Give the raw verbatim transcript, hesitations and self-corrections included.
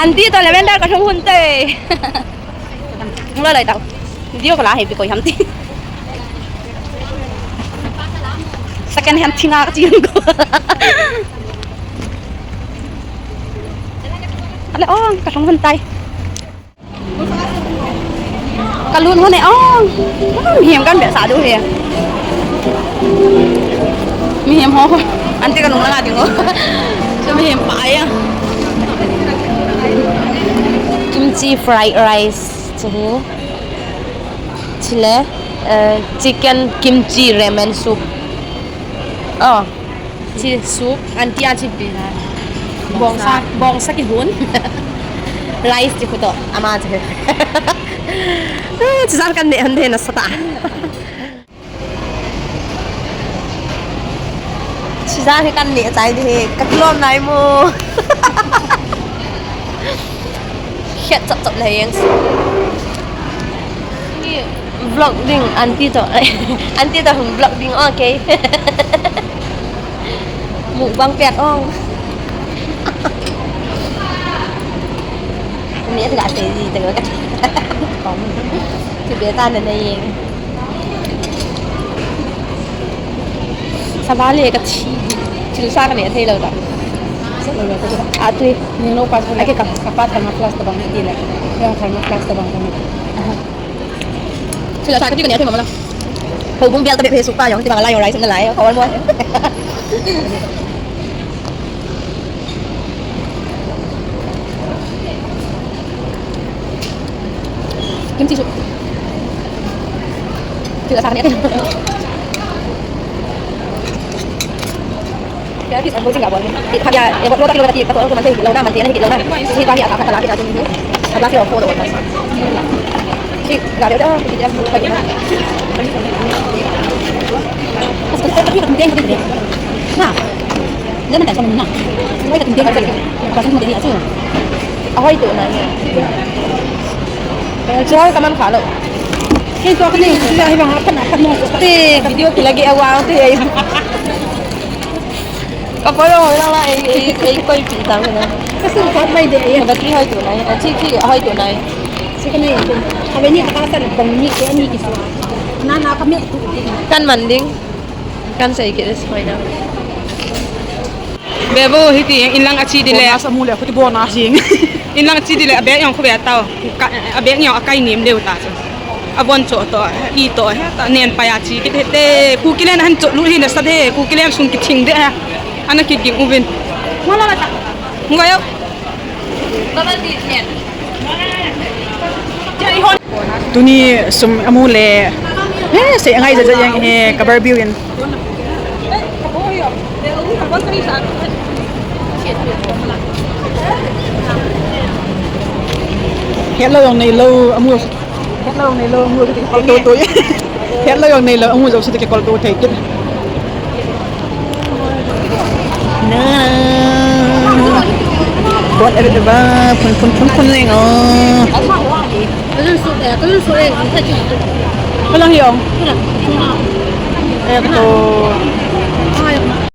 Aunty toh lavender kalhung hon tai. Hung loi loi tau. Video kala hi ipi koi ham ti. Second hand thinga kachi hon ko. Ale ong, kalhung hon tai. Kalhung hon e ong. Mihem kan behseh diu hi. Mihem ho. Aunty kanung langa ding ho. Chu mihem pa a. Kimchi fried rice chu hi. Chule, eh, chicken kimchi ramen soup. Oh, chi soup, aunty a chi pi na. Bongsa, bongsa kihon. Rice chi khu toh, ama chi. Chijat kan neh hon ding nasatah. Chijat hi kan neh chai ding hi, ka kilom nai mo. Khet chop chop le jeng. Vlog ding, aunty toh. Aunty toh hung vlog ding, okay. Mukbang pet ong. Ni ka sei ji te ka. Ti be ta na na jeng. Saba le ka thi. Thil sa ka neh thei lou ta. A tui. Ni no pa. Ake ka. Ka pa thermos flask tabang ti le. Yang thermos flask tabang ka. Thil sa ka ti ka neh thei mama la. Houbung bel ta be phe su pa jong ti bang la jong rice na lai. Ka wan mo. Kimchi soup. Thil sa ka neh. Kaya kis ang bossing gabon. Di kaya e bot lo ta kilo ta ki ka to ko man te lo na man te na ki lo na. Si pa ni ata ka la ki ta ni. Ata si ko lo ta. Si ga de da ki ya ko ni. As ko ta ki ta ni. Na. Lemon ta so na. Ko ta ni. Ka so ni ya so. Ahoi to na ni. Choi ka man kha lo. Kei to ka ni, kila hi bang, apan, apan mo. Te, video kila gi awa, te, ai. Ka polo, la, la, ai, ai, ai, koi pi tang na. Ka sun pat mai de, ai. Battery hoi tu nai, a chi, chi, hoi tu nai. Chi ka ni, a be ni ka ta sa bong ni, ke ni ki su. Na, na, ka me tu. Kan man ding. Kan sei kit le soi na. Bebo hiti inlang achi dile. Bonus amu le, khuti bonus jing. Inlang achi dile, abeg jong khu be tao. Ka, abeg jong akai nim deu ta chu. Abon cho to, i to he ta nen pa ya chi kit he te. Kuki len han cho lu hi na sa de, Kuki len sung kithing de he. Ana kit ging uvin. Mala ta. Ngo yo. Tuni sum amu le. He, sei angai ja ja jeng he, ka bar biu in. Hello, jong nei lo, amu. Hello, nei lo, amu, kol to to. Hello, jong nei lo, amu, jo su te kol to thei kit. Na. Bon, ere, ere, ba, phun, phun, phun, phun, leng, oh. Kalang hi, jong. Kalang. Eh, to.